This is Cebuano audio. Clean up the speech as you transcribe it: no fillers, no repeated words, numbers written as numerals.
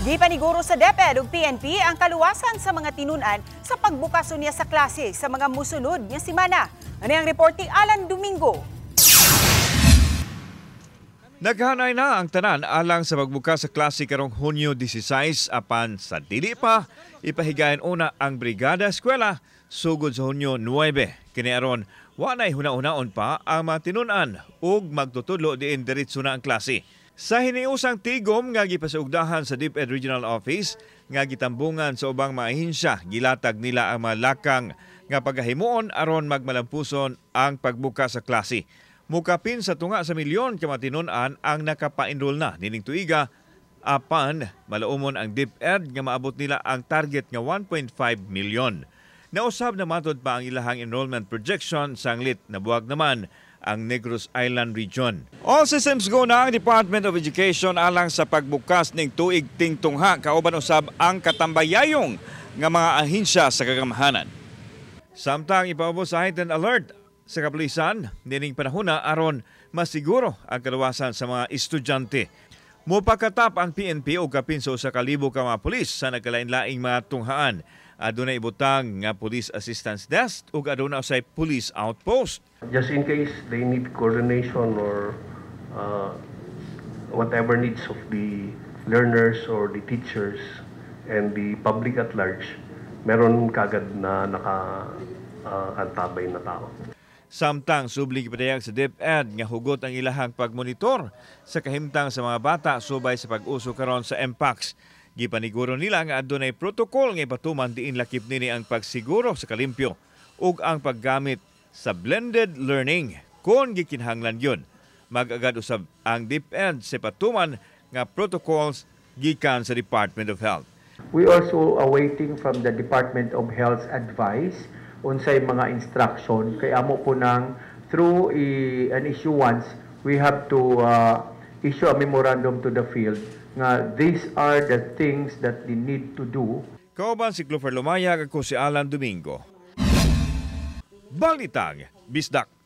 Gipaniguro sa DepEd ug PNP ang kaluwasan sa mga tinunan sa pagbukas unya sa klase sa mga musunod nga semana. Ani ang report ni Alan Domingo. Naghanay na ang tanan alang sa pagbukas sa klase karong Hunyo 16, apan sa dili pa ipahigayon una ang Brigada Eskwela sugod sa Hunyo 9. Kini aron wa nay huna-hunaon pa ang mga tinunan ug magtutudlo diin diretso na ang klase. Sa hiniusang tigom nga gipasaugdahan sa DepEd Regional Office nga gitambungan sa ubang mga ahensya, gilatag nila ang mga lakang nga pagahimuon aron magmalampuson ang pagbukas sa klase. Mukapin sa tunga sa milyon ka mga tinunan ang nakapa-enroll na nining tuiga, apan malaumon ang DepEd nga maabot nila ang target nga 1.5 milyon. Nausab na matod pa ang ilahang enrollment projection sanglit nabuwag naman ang Negros Island Region. All systems go na ang Department of Education alang sa pagbukas ning tuig tingtungha kauban usab ang katambayayong nga mga ahensya sa kagamhanan. Samtang ipaubos sa heightened alert sa kapulisan nining panahona aron masiguro ang kaluwasan sa mga estudyante. Mupakatap ang PNP og kapin sa 1,000 ka mga pulis sa nagkalain-laing mga tunghaan. Aduna ibutang nga police assistance desk ug aduna usay police outpost. Just in case they need coordination or whatever needs of the learners or the teachers and the public at large, meron kagad na naka antabay na tao. Samtang subli gipadayag sa DepEd nga hugot ang ilahang pagmonitor sa kahimtang sa mga bata subay sa pag-uso karon sa Mpox. Gipaniguro nila nga adunay protocol nga ipatuman diin lakip nini ang pagsiguro sa kalimpyo ug ang paggamit sa blended learning kung gikinahanglan yun. Mag-agad usab ang DepEd sa patuman nga protocols gikan sa Department of Health. We also awaiting from the Department of Health's advice unsay mga instruction kay amo po nang through an issuance we have to issue a memorandum to the field nga these are the things that they need to do. Kauban si Clover Lumayag, ako si Alan Domingo. Balitang Bisdak.